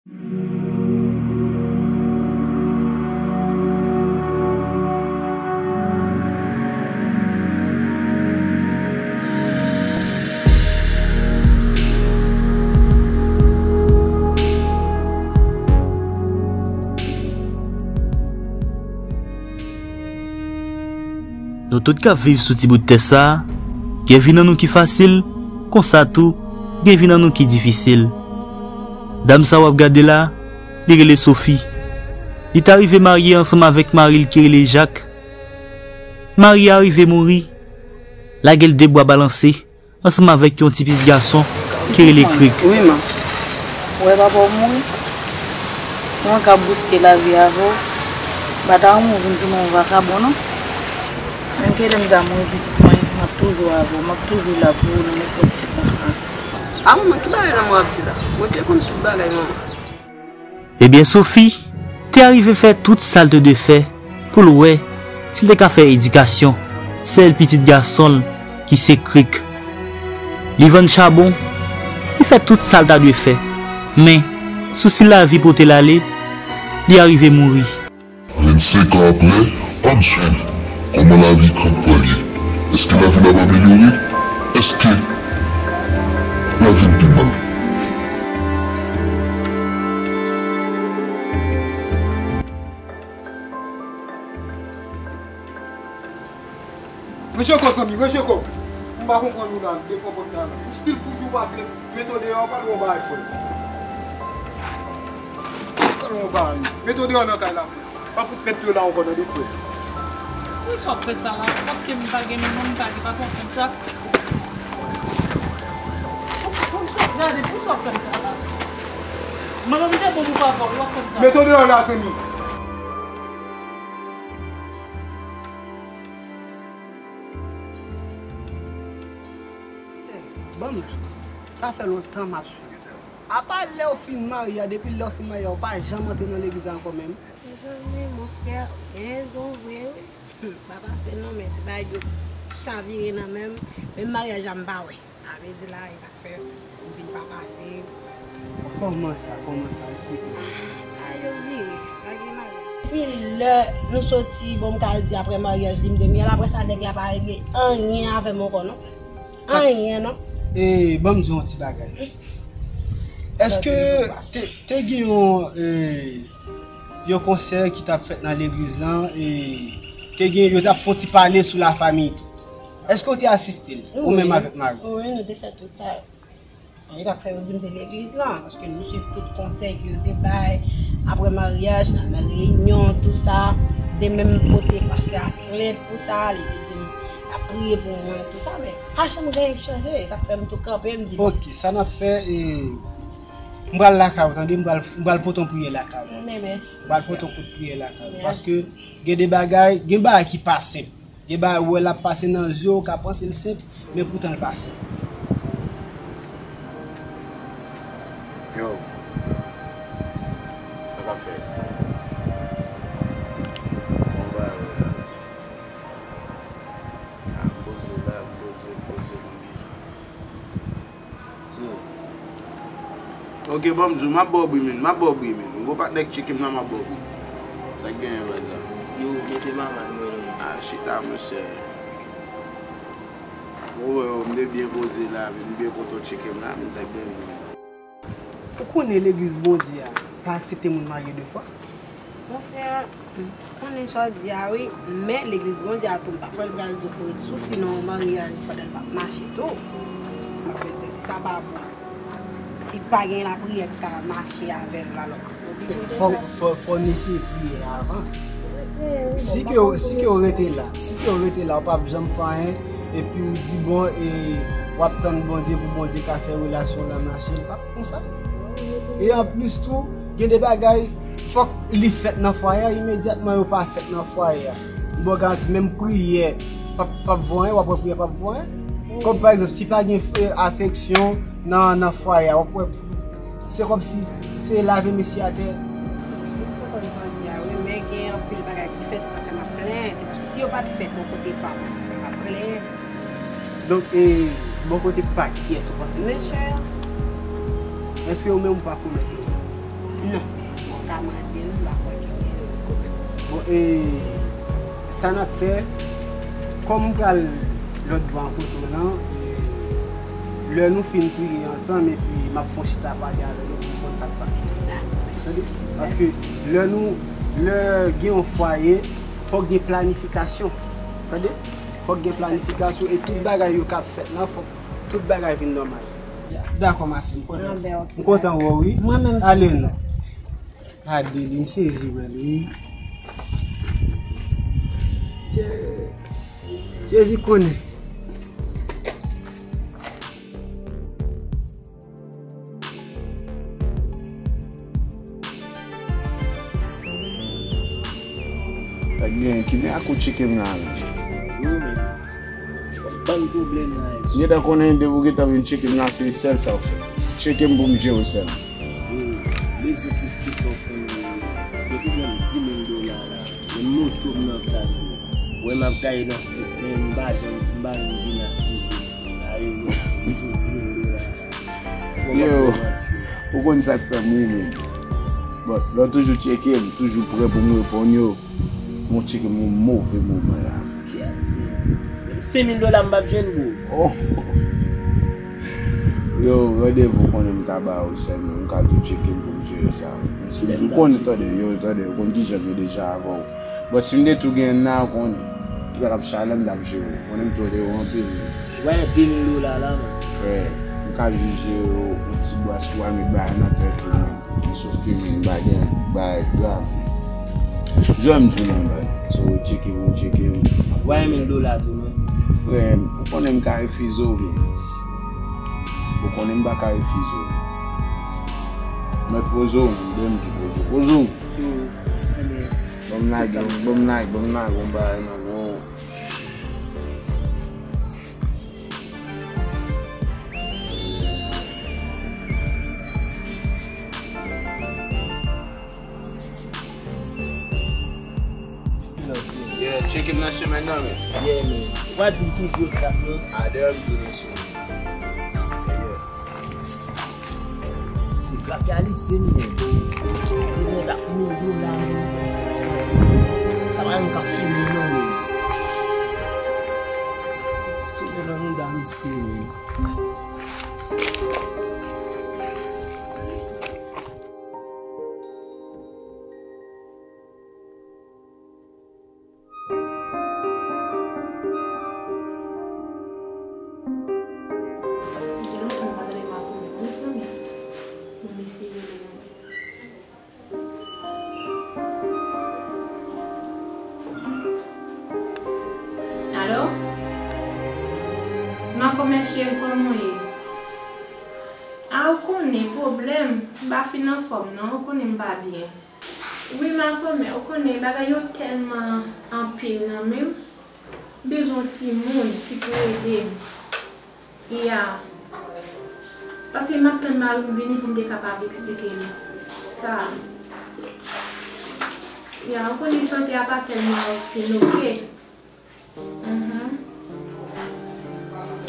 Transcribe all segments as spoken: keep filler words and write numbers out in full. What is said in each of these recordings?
Nou tout k ap viv sou ti bout tè sa a, gen vi nan nou ki fasil, konsa tou, gen vi nan nou ki difisil. Dam sa w ap gade la, li rele Sophie. Li ta rive marye ansanm avèk mari l ki rele Jak. Mari a rive mouri. Lage l de bwa balanse ansanm avèk yon ti pitit gason ki rele Krik. Wi, man. Ou wè papa w mouri? Se mwen k ap bouske lavi avè w. M pa ta renmen w vin tounen yon vakabon, non. Menm ke lè m ta mouri, pitit mwen, m ap toujou avè w. M ap toujou la pou ou nan nenpòt sikonstans. A, manman, ki bagay lanmò ap di la? Bondye konn tout bagay, manman. Ebyen, Sophie te arive fè tout sa l te dwe fè pou l wè si l te ka fè edikasyon sèl pitit gason l ki se Krik. Li vann chabon, li fè tout sa l ta dwe fè. Men, sousi lavi pote l ale, li arive mouri. Vennsenk an apre, ann swiv kòman lavi Krik pral ye. Èske lavi l ap amelyore? Èske l ap vin pi mal? Recheko, zanmi, recheko. M pa konprann ou la, defo pòt la la. Ou still toujou pa vle mete w deyò, pral wè yon bagay, frè. Pral wè yon bagay. Mete w deyò nan kay la, frè. Pa fout met pye w la ankò, tande, frè. Poukisa w ap fè sa la? Paske m pa gen manman, m pa gen papa, w ap fè m sa? Poukisa w ap gade, poukisa w ap fè m sa la? Manman m te bon pou papa w, w ap fè m sa? Mete w deyò la, zanmi. Sè, ban m di w, sa fè lontan m ap swiv ou. Apa lè w fin marye a, depi lè w fin marye a, ou pa janm antre nan legliz la ankò menm? Mezanmi, mon frè, gen rezon vre, wi. Hmm, pa pase non, men se bagay yo chavire nan men m. Menm maryaj la, m pa wè. Sa vle di la, e sa k fè m vin pa pase. Kòman sa? Kòman sa? Esplike m. Ah, yo vire, pa gen maryaj. Depi lè nou soti, bon, m ka di apre maryaj li, m te myèl, apre sa, nèg la pa regle anyen avè m ankò, non. Anyen, non. E, ban m di w yon ti bagay. Èske te, te gen yon, e, yon konsè ki t ap fèt nan legliz lan, e te gen, yo t ap fè yon ti pale sou lafanmi tou. Èske w te asiste l, ou menm avèk mari w? Wi, nou te fè tout sa. E sa k fè yo di m se legliz lan, paske nou swiv tout konsèy ke yo te bay. Apre maryaj, n al nan reyinyon, tou sa. Te menm pote pastè a plent pou sa, li te di m l ap priye pou mwen, tou sa, men pa janm gen anyen k chanje. E sa k fè m tou kanpe, m di bon. Ok, sa n ap fè, e, m pral lakay ou, tande, m pral, m pral pote yon priyè lakay ou. Men mèsi. M pral pote yon kout priyè lakay ou. Mèsi. Paske gen de bagay, gen bagay ki pa senp. Gen bagay ou wè l ap pase nan zye w, ou ka panse l senp, men poutan l pa senp. Yo. Sa k ap fèt? Bon bagay la. A poze la, poze, poze, poze. So, ok, bon, m di w, m ap ba w bri, men. M ap ba w bri, men. Gwo patnè k tcheke m nan, m ap ba w bri. Sa k genyen, baz la? Yo, mete manman nou, non. Ah, chita, monchè. Ou wè, m te byen poze la, men m byen kontan w tcheke m la, men sa k genyen. Ou konnen legliz Bondye a pa aksepte moun marye de fwa? Mon frè, m konnen sa w di a wi, men legliz Bondye a tou, m pa kwè l pral di w pou w ret soufri nan yon maryaj pandan l p ap mache tou. Sa vle di, si sa pa bon, si pa gen lapriyè k ka mache avè l, alò, oblije fè sa. Fò, fò, fò n eseye priye avan. Si ke, si ke w rete la, si ke w rete la, w p ap janm fè anyen, epi w di, bon, e, w ap tann Bondye pou Bondye ka fè relasyon w la mache, l p ap konsa. E anplis tou, gen de bagay, fòk li fèt nan fwaye a, imedyatman yo pa fèt nan fwaye a. M ba w garanti, menm priyè p ap, p ap voye, w ap wè priyè p ap voye. Kòm pa egzanp, si pa gen, e, afeksyon nan, nan fwaye a, w ap wè, se kòmsi se lave mesye atè. Ou konprann sa w di a, wi, men gen anpil bagay ki fèt, se sa k fè m ap plenyen. Se paske si yo pa t fèt bò kote pa m, m pa t ap plenyen. Donk, e, bò kote pa kiyès ou panse? Mesye. Èske ou menm ou pa komèt erè? E sa n ap fè, kòm m pral lòt bò a kote w lan, e lè nou fin priye ansanm epi m ap fè yon chita pale avè nou pou m konn sa k pase. Tande? Paske lè nou, lè gen yon fwaye, fòk gen planifikasyon. Tande? Fòk gen planifikasyon e tout bagay yo k ap fèt lan, fòk tout bagay vin nòmal. Dakò, masen, m kontan. Ah, ben, ok. M kontan wè w, wi. Mwen menm tou. Ale non. Gade li, m sezi wè l, wi. Je-, Jezi konnen. Sa k genyen, ki men ak ou tcheke m la menm? Yo, men. Ban m pwoblèm la, Edson. Gentan konnen depi w gentan vin tcheke m la, se sèl sa w fè. Tcheke m pou m jere w sèlman. Yo, bezwen plis ke sa w fè m nan, yo. Depi w ban m di mil dola la, menm moto m nan ap gaye. Wè m ap gaye nan street, men m pa janm, m pa janm vin a street. Ayo, yo, bezwen di mil dola la. Yo, ou konn sa k fè m ri menm. Bon, lè w toujou tcheke m, toujou prè pou m reponn yo. Mwen tcheke m yon move moman la. Senk mil dola m p ap jwenn, bro. Oh. Yo, randevou konnen m ka ba ou sèlman, m ka tou tcheke m pou m jere sa. M konnen, tande, yo, tande, ou konn kijan m ye deja avè w. But si m te tou gen nan, ou konnen, ki pa t ap chalè m, m t ap jere w. Konnen m tande w anpil. Wè, de mil dola la, man. Frè, m ka jis jere w yon ti bwas pou annik bagay nan tèt ou, man. Sòf ke men bagay, bagay grav. Jwenn m di w nan baz. So, tcheke m, tcheke m. Voye mil dola tou, non. Frè m, ou konnen m ka refize w, men. Ou konnen m pa ka refize w. Mèt poze w, men, m di poze w. Poze w. Ban m lage, ban m lage, ban m lage yon bagay nan men w. Yeah, tcheke m nan semèn nan, men. Yeah, men. Ou pa di m ki jou egzakteman? A, dayè m di w nan semèn. Yeah. Se kapitalize m, men. Mwen ap mil dola, men. Sèt san. Sa pa menm k ap fini, non, men. Tout nan mouda misye, men. Gen lontan m pa tande Makomè non, mezanmi. Bon, m eseye rele l wè. Alo? Makomè cheri, kòman w ye? A, ou konnen, pwoblèm, m pa fin anfòm non, ou konnen m pa byen. Wi, Makomè, ou konnen bagay yo tèlman anpil nan men m. M bezwen yon timoun ki pou ede m. Ya. Paske m ap tann mari m vini pou m te kapab eksplike li sa. Ya, ou konnen sante a pa tèlman fin, oke. Mhm.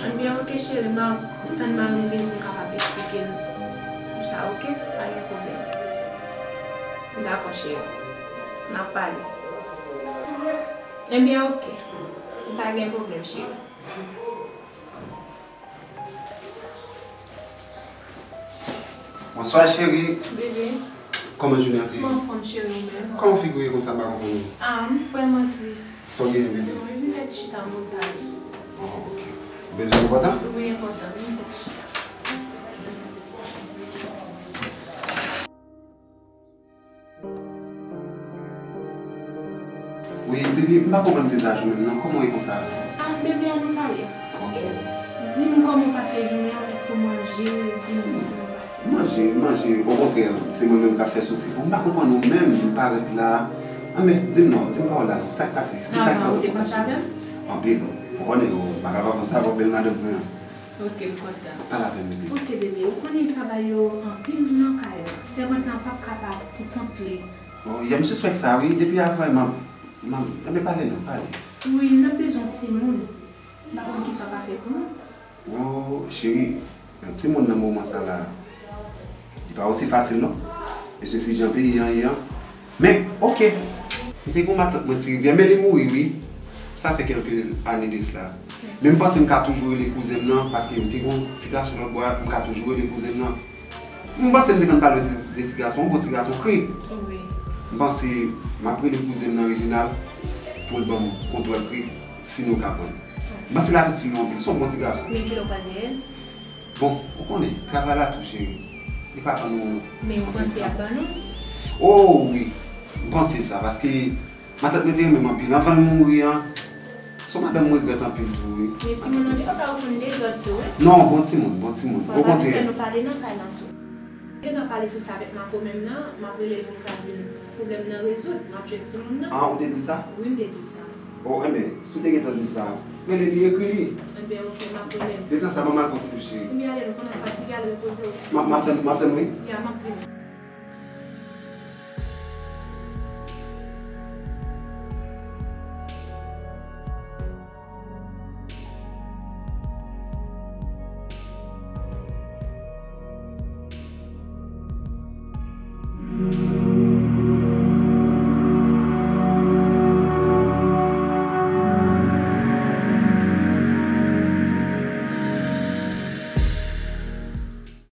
Ebyen, oke, cheri, m ap tann mari m vini pou m kapab eksplike l ou sa, oke? Pa gen pwoblèm. Dakò, cheri. N ap pale. Ebyen, oke. Pa gen pwoblèm, cheri. Bonswa, cheri. Bebe. Kòman jounen an te ye? M anfòm, cheri, ou menm? Kòman figi w ye konsa, m pa konprann ou? Ah, m vrèman tris. Sa w genyen, bebe? Bon, vin fè ti chita, m vle pale. Oh, ok. Ou bezwen enpòtan? Wi, enpòtan. Vin fè ti chita. Wi, bebe, m pa konprann vizaj ou menm non. Kòman w ye konsa? Ah, bebe, an nou pale. Ok. Di m kòman w pase jounen an, èske w manje, di m kòman w pase. Manje, manje, okontrè, se mwen menm k ap fè sousi pou ou. M pa konprann ou menm, m parèt la. Anben, di m non, di m pawòl la non. Sa k pase? Di sa k pase. Ah, ou te panse avè m? Anpil. Ou konnen, ou pa ka pa panse avè w, bèl madanm mwen an. Ok, m kontan. Pale avè m, bebe. Ok, bebe, ou konnen travay yo anpil nan kay la. Sèvant lan p ap kapab pou kont li. Oh, yeah, m sispèk sa, wi. Depi avan, m ap, m ap, anben, pale non, pale. Wi, n ap bezwen yon timoun. M pa konn kisa w ka fè pou nou. Oh, cheri, yon timoun nan moman sa la, li pa osi fasil, non. E se si jan peyi an ye an. Men, ok. Mwen te gen yon matant mwen Ti Rivyè, men li mouri wi. Sa fè kèlke ane de sila. Men m panse m ka toujou rele kouzen m nan, paske yo te gen yon ti gason lòt bò a, m ka toujou rele kouzen m nan. M panse m te konn pale de, de ti gason, yon bon ti gason Kri. Wi. M panse m ap rele kouzen m nan Reginald pou l ban m kontwòl Kri, si nou ka pran. M panse l ap itil nou anpil, se yon bon ti gason. Men kilè w pral dèyè l? Bon, ou konnen, travay la tou, cheri. Li pa ban nou. Men ou panse y ap ban nou? Oh wi, m panse sa, paske matant mwen te renmen m anpil. Anvan l mouri an, se yon madanm m regrèt anpil tou, wi. Men timoun nan, se konsa ou konn dezòd tou, wi. Non, bon timoun, bon timoun. Okontrè. Fò nou pale nan kay lan tou. Gentan pale sou sa avèk Mako menm nan, m ap rele l pou m ka di l pwoblèm nan rezoud, m ap jwenn timoun nan. Ah, ou te di l sa? Wi, m te di l sa. Oh, enben, si w te gentan di l sa, rele li, ekri li. Enben, oke, m ap rele l. Detan sa, ban m al pran ti douch, cheri. Wi, ale, nou konn ap fatige, al repoze w. M ap, m ap tann, m ap tann, wi. Ya, m ap vini.